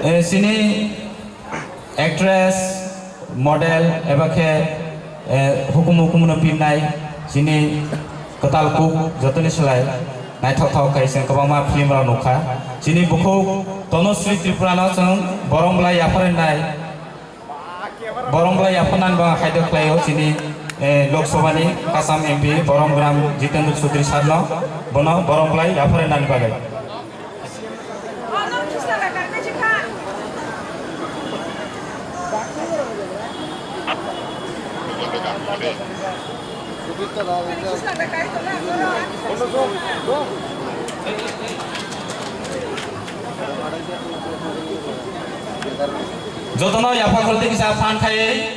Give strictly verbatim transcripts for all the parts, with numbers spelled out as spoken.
Eh, chini actress, model, eba khe, eh, hukumu hukumu no pirnai, chini kwtal kuk jotoni slai naithok thok khai chwng kwbangma film rok nukha. Chini bukhuk Tanushree Tripura no chwng borom bwlai yapharwi nai. Borom bwlai yapharnani bo haidok khlaio chini, eh, Lok Sabha ni Kasam M P borom gram Jitendra Chaudhary sir no, bono borom bwlai yapharnani bagwi. Jotono yapha khoroknwi kisa phan khai.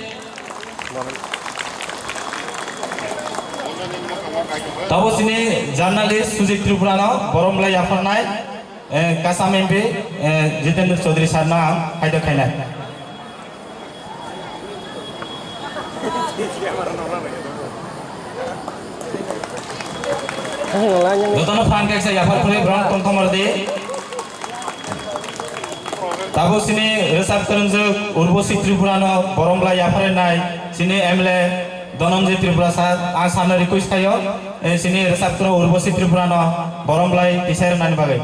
Tabo chini journalist Sujit Tripura no borom bwlai yapharnai, eh, Kasam M P, eh, Jitendra Chaudhary sir no ang haidok khainai. Jotono phan kaisa yaphar khurwi borok tongthok rwdi. Tabo chini rwchap kwrwngjwk Urbosi Tripura no borom bwlai yapharwi nai chini M L A Dhananjay Tripura sir, ang sir no request khaio, eh, chini rwchap kwrwng Urbosi Tripura no borom bwlai tisai rwnani bagwi.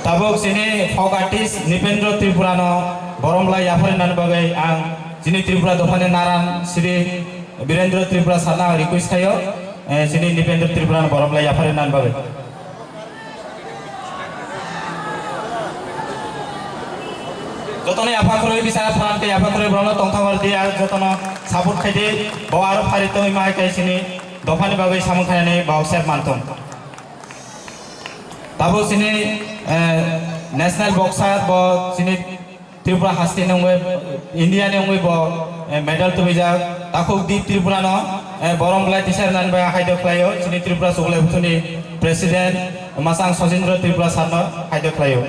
Tabuk chini folk artist Nipendra Tripura no borom bwlai yapharwi nani bagwi ang chini Tripura dophani naran Shri Birendra Tripura sir no request khaio, eh, chini Nipendra Tripura no borom bwlai yapharwi nani bagwi. Jotono yapha khurwi bisa phan khe yapha khurwi borokno tongthok rwdi, ar jotono support khaidi, bo aro phari tongwi ma hai khe chini dophani bagwi samung khainani bo sep manthung. Tabuk chini, eh, national boxer bo chini Tripura haste ni wngwi, India ni wngwi bo, eh, medal tubijak. Takhuk Deep Tripura no, eh, borom bwlai tisai rwnani bai haidok khlaio. Chini Tripura Chuklai Buthuni president Masang Sojindra Tripura sir no haidok khlaio.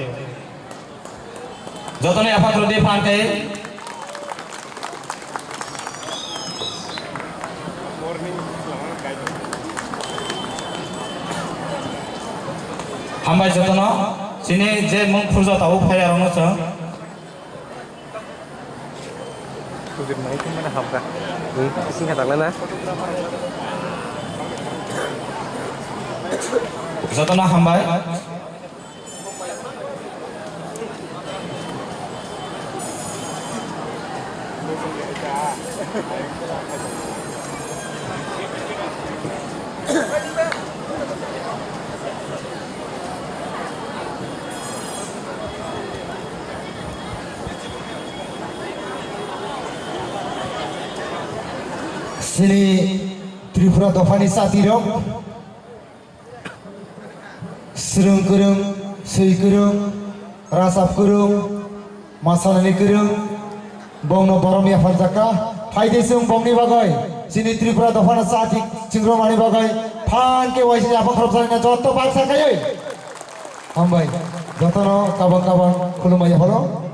Jotono yapha khurwi phan khai. Hambai jotono, chini je mung phurjak tabuk phai arokno chwng. Sujit mai khe mane hamkha. Hmm, bising khe tanglai na. Jotono hambai. Chini Tripura dophani chatirok swrwng kwrwng, swi kwrwng, rachap kwrwng, ma sanani kwrwng, bongno borom yapharjakha. Phaidi chwng bongni bagwi, chini Tripura dophano chati chingrokmani bagwi phan khe uaisa yapha khoroksa hwnwi joto baksa khaiwi. Hambai, jotono kabang kabang khulumbai yapharo.